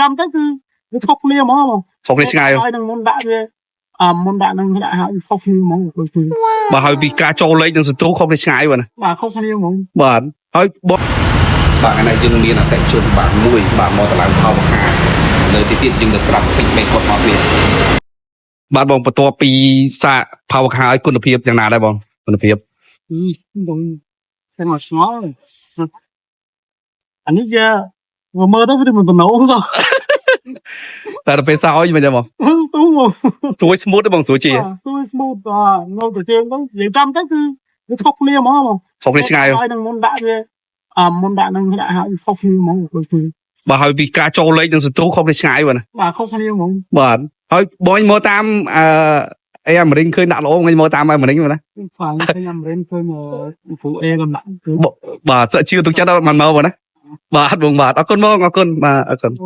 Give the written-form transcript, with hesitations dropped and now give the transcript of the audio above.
ចាំទៅគឺវាខុសគ្នាហ្មងបង ខុសគ្នាឆ្ងាយ ហើយនឹងមុនដាក់វាអាមុនដាក់នឹងដាក់ហើយខុសគ្នាហ្មងដូចគឺ បាទហើយពីការចូលលេខនិងសន្ទុះខុសគ្នាឆ្ងាយបាទណា បាទខុសគ្នាហ្មង បាទហើយបងបាទថ្ងៃនេះយើងមានអតិថិជនបាទមួយបាទមកតម្លើង power car នៅទីទៀតយើងនឹងស្រាប់ feedback គាត់មកនេះបាទបងបន្ទាប់ពីសាក power car ឲ្យគុណភាពយ៉ាងណាដែរបងគុណភាព បងសិនមកឆ្ងល់អានេះយ៉ាមើលទៅវាមិនតំណងសោះ តែដល់ពេលសាកឲ្យមិនចឹងបង ស្ទូមក ស្រួយ smooth ទេបងស្រួយជា ស្ទូ smooth បាទនៅទៅជើងទៅនិយាយចាំទៅគឺវាខុសគ្នាហ្មងបង ខុសគ្នាឆ្ងាយ ហើយនឹងមុនដាក់វាអាមុនដាក់នឹងដាក់ហើយខុសគ្នាហ្មងដូចគឺ បាទហើយពីការចូលលេខនិងសន្ទុះខុសគ្នាឆ្ងាយបាទណា បាទខុសគ្នាហ្មង បាទហើយបងមកតាមអឺអីអាមរិញឃើញដាក់ល្អថ្ងៃមកតាមអាមរិញមកណា ហ្វាងឃើញអាមរិនឃើញគ្រូអេកំដាក់គឺ បាទសឹកជឿទុកចិត្តដល់មិនមកបងណាបាទបងបាទអរគុណបងអរគុណបាទអរគុណ។